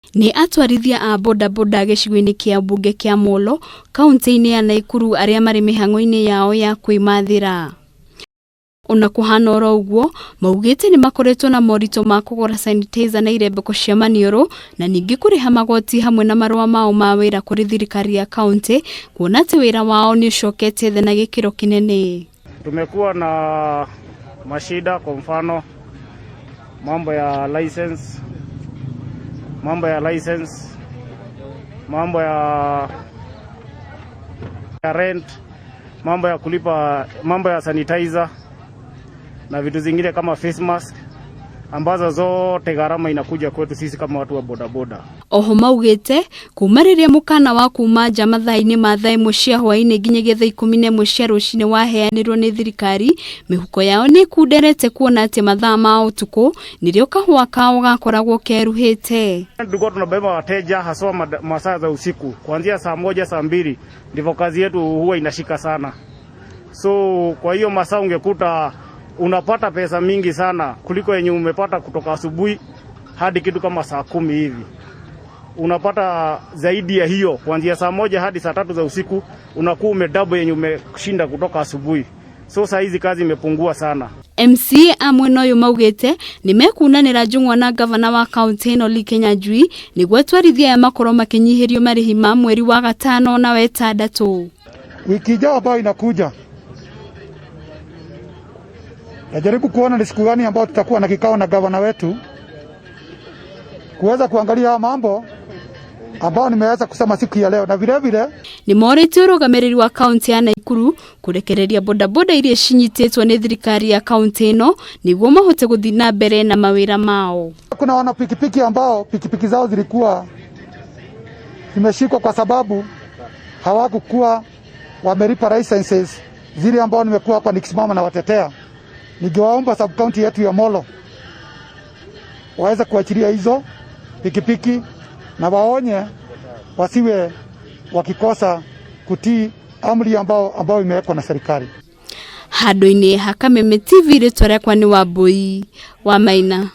Nĩ atwarithia a bodaboda gĩcigo-inĩ kĩa mbunge kĩa Molo, kaunti-inĩ ya Naikuru arĩa marĩ mĩhang'o-inĩ yao ya kwĩmathĩra. Ona kũhana oro ũguo, maugĩte nĩ makoretwo na moritũ ma kũgũra sanitizer na irembeko cia maniũrũ na ningĩ kũrĩha magoti hamwe na marũa mao ma wĩra kũrĩ thirikari ya kaunti kuona atĩ wĩra wao nĩ ũcokete thĩ na gĩkĩro kĩnene. Tumekuwa na mashida, kwa mfano mambo ya license, mambo ya license, mambo ya rent, mambo ya kulipa, mambo ya sanitizer na vitu zingine kama face mask ambazo zote gharama inakuja kwetu sisi kama watu wa bodaboda. Oho maugĩte kuma rĩrĩa mũkana wa kuma nja mathaa-inĩ ma thaa 1 cia hwaĩ-inĩ nginyagia thaa 11 cia rũcinĩ waheanirwo nĩ thirikari, mĩhuko yao nĩ ĩkunderete kuona atĩ mathaa ma ũtukũ nĩrĩo kahũa kao gakoragwo keruhĩte. Tulikuwa tunabeba wateja haswa masaa za usiku kuanzia saa 1 saa 2 ndivyo kazi yetu huwa inashika sana. So kwa hiyo masaa ungekuta unapata pesa mingi sana kuliko yenye umepata kutoka asubuhi hadi kitu kama saa 10 hivi. Unapata zaidi ya hiyo kuanzia saa 1 hadi saa 3 za usiku unakuwa umedouble yenye umeshinda kutoka asubuhi. So saa hizi kazi imepungua sana. MCA a mwena ũyũ maugĩte nĩ mekunanĩra njũng'wa na gavana wa kaunti ĩno Lee Kinyanjui nĩguo atwarithia aya makorwo makĩnyihĩrio marĩhi ma mweri wa gatano na wetandatũ. Wiki ijayo ambayo inakuja najaribu kuona ni siku gani ambayo tutakuwa na kikao na gavana wetu kuweza kuangalia haya mambo ambao nimeweza kusema siku ya leo, na vile vile nĩ morĩtie ũrũgamĩrĩri wa kaunti ya Naikuru kũrekereria bodaboda iria cinyitĩtwo nĩ thirikari ya kaunti ĩno nĩguo mahote gũthiĩ na mbere na mawĩra mao. Kuna wana pikipiki ambao pikipiki zao zilikuwa zimeshikwa kwa sababu hawakukuwa wamelipa licenses zile ambao nimekuwa hapa nikisimama na watetea. Ningewaomba sub county yetu ya Molo waweze kuachilia hizo pikipiki na waonye wasiwe wakikosa kutii amri ambao imewekwa na serikali. Handũ-inĩ ha Kameme TV, rĩtwa rĩakwa nĩ Wambui wa Maina.